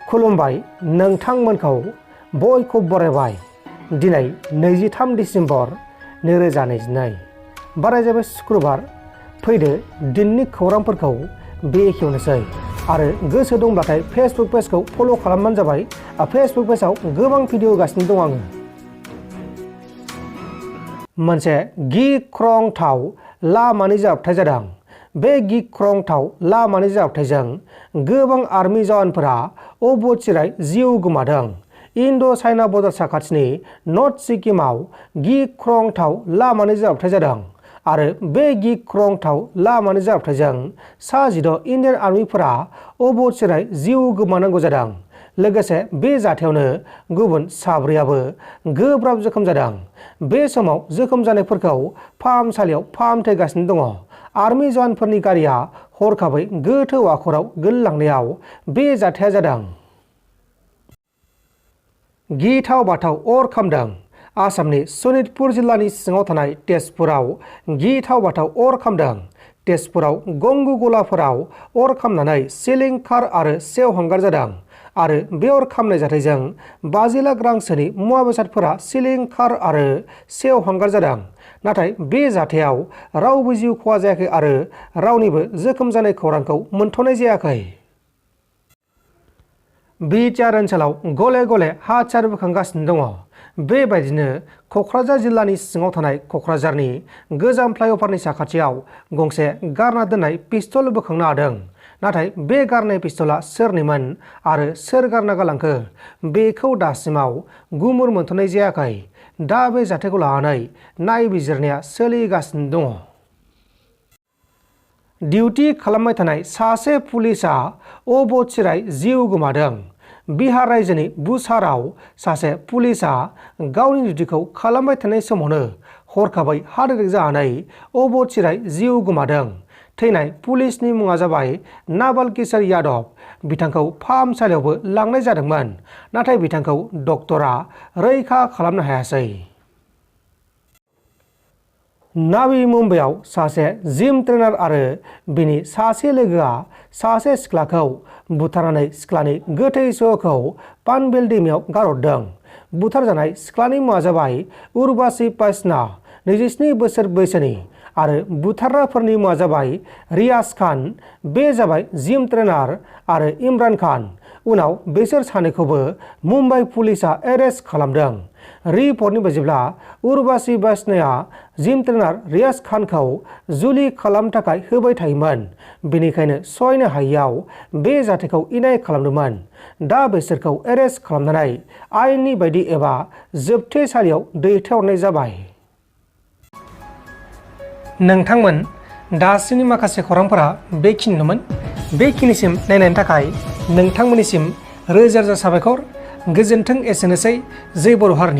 खुलुमबाय नोंथांमोनखौ बयखौ बरायबाय। दिनै 23 डिसेम्बर 2022 बाराय जाबाय शुक्रबार। फैदो दिननि खौरांफोरखौ बेखेवनोसै आरो गोसो दंब्लाथाय फेसबुक पेजखौ फल' खालामबानो जाबाय। फेसबुक पेजाव गोबां भिडिअ होगासिनो दं आङो। मोनसे गिख्रंथाव लामानि जाब्रबथाय जादों। बे गिख्रंथाव लामानि जाब्रबथायजों गोबां आर्मि जवानफोरा अबथिरायै जिउ गोमादों। इन्ड' चाइना बर्डार साखाथिनि नर्थ सिक्किमाव गिख्रंथाव लामानि जाब्रबथाय जादों आरो बे गिख्रंथाव लामानि जाब्रबथायजों 16 इन्डियान आर्मिफोरा अबथिरायै जिउ गोमानांगौ जादों। लोगोसे बे जाथायावनो गुबुन 4आबो गोब्राब जोखोम जादों। बे समाव जोखोम जानायफोरखौ फाहामसालियाव फाहामथायगासिनो दङ। आर्मि जवानफोरनि गारिया हरखाबै गोथौ हाखराव गोलैलांनायाव बे जाथाया जादों। गिथाव बाथाव अर खामदों। आसामनि सनितपुर जिल्लानि सिङाव थानाय तेजपुराव गिथाव बाथाव अर खामदों। तेजपुराव गंगु गलाफोराव अर खामनानै सिलिंखार आरो सेवहांगार जादों आरो बे अर खामनाय जाथायजों 50 लाख रांसोनि मुवा बेसादफोरा सिलिंखार आरो सेवहांगार जादों। नाथाय बे जाथायाव रावबो जिउ खहा जायाखै आरो रावनिबो जोखोम जानाय खौरांखौ मोनथ'नाय जायाखै। बिटिआर ओनसोलाव गले गले हाथियार बोखांगासिनो दङ। बेबायदिनो क'क्राझार जिल्लानि सिङाव थानाय क'क्राझारनि गोजाम फ्लाइअभारनि साखाथियाव गंसे गारना दोननाय पिस्तल बोखांनो हादों। नाथाय बे गारनाय पिस्तला सोरनिमोन आरो सोर गारना गालांखो बेखौ दासिमाव गुमुर मोनथ'नाय जायाखै। दा बे जाथायखौ लानानै नायबिजिरनाया सोलिगासिनो दङ। डिउटि खालामबाय थानाय सासे पुलिसआ अबथिरायै जिउ गोमादों। बिहार रायजोनि बुसाराव सासे पुलिसआ गावनि डिउटिखौ खालामबाय थानाय समावनो हरखाबै हार्ट एटेक जानानै अबथिरायै जिउ गोमादों। थैनाय पुलिसनि मुङा जाबाय नाबाल किशोर यादव। बिथांखौ फाहामसालियावबो लांनाय जादोंमोन, नाथाय बिथांखौ डक्टरा रैखा खालामनो हायासै। नावी मुम्बाइआव सासे जिम ट्रेनार आरो बिनि सासे लोगोआ सासे सिख्लाखौ बुथारनानै सिख्लानि गोथै सह'खौ पानबिल दैमायाव गारहरदों। बुथारजानाय सिख्लानि मुङा जाबाय उर्वशी पासना, 27 बोसोर बैसोनि आरो बुथारग्राफोरनि मुङा जाबाय रियाज खान। बे जाबाय जिम ट्रेनार आरो इमरान खान। उनाव बिसोर सानैखौबो मुम्बाइ पुलिसआ एरेस्ट खालामदों। रिपर्टनि बायदिब्ला उर्वशी पासनाया जिम ट्रेनार रियाज खानखौ जुलि खालामनो थाखाय होबाय थायोमोन। बेनिखायनो सहायनो हायैयाव बे जाथायखौ इनाय खालामदोंमोन। दा बिसोरखौ एरेस्ट खालामनानै आयेननि बायदि एबा जोबथेसालियाव दैथायहरनाय जाबाय। नोंथांमोन दासिमनि माखासे खौरांफोरा बेखिनिनोमोन। बेखिनिसिम नायनायनि थाखाय नोंथांमोननिसिम रोजा रोजा साबायखर। गोजोन्थों। एसेनोसै। जै बर' हारिनि।